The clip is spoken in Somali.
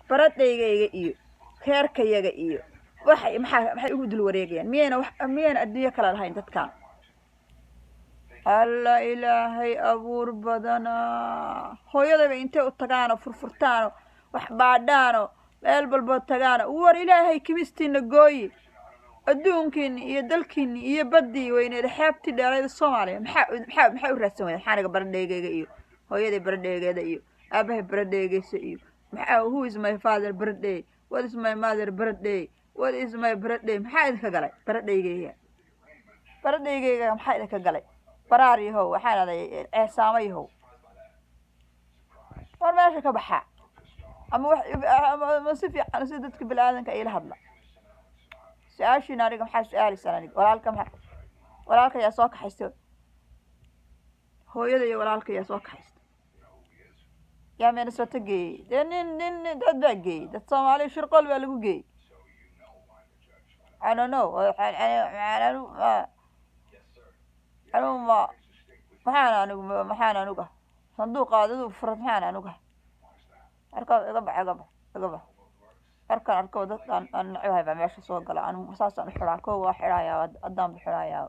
Baradhaygayga iyo reerkayaga iyo waxay maxay ugu dul wareegayaan? Miyayna wax, miyayna adduunyo kale lahayn dadkan? Alla, Ilaahay abuur badanaa. Hooyadaba intay u tagaano, furfurtaano, wax baadhaano, meel balbo tagaano. War Ilaahay kimistiina gooyi. Adduunkiini iyo dalkiini iyo baddii weyneed, xeebtii dheerayda Soomaaliya, maxaa u raadsan waya? Maxaa aniga baradheygayga iyo hooyaday baradheegeeda iyo aabahay baradheegaysa iyo maxaa? Who is my father birthday? What is my mother birthday? What is my birthday? Maxaa idinka galay baradhaygayga? Baradhaygayga maxaa idinka galay? Baraar yahow, waxaan aday ceesaamo yahow. War meesha ka baxa, ama wax ama si fiican si dadka bini-aadanka ila hadla. Su-aashiina aniga maxaa su-aalaysaan? Aniga walaalka maxaa, walaalka yaa soo kaxaysta? Hooyada iyo walaalka yaa soo kaxaysta? Yaa Minnesota geeyey? Dee nin dad baa geeyey, dad Soomaaliya shirqool baa lagu geeyey. I don't know. Anigu ma maxaan, anigu maxaan anuga sanduuqa adadu furad? Maxaan anuga arka? Iga bax, iga bax, iga bax. Markaan arko dad aan necbahay baa meesha soo gala, anigu saasaan u xidhaa. Koo waa xidhayaa, haddaan bu xidhayaa.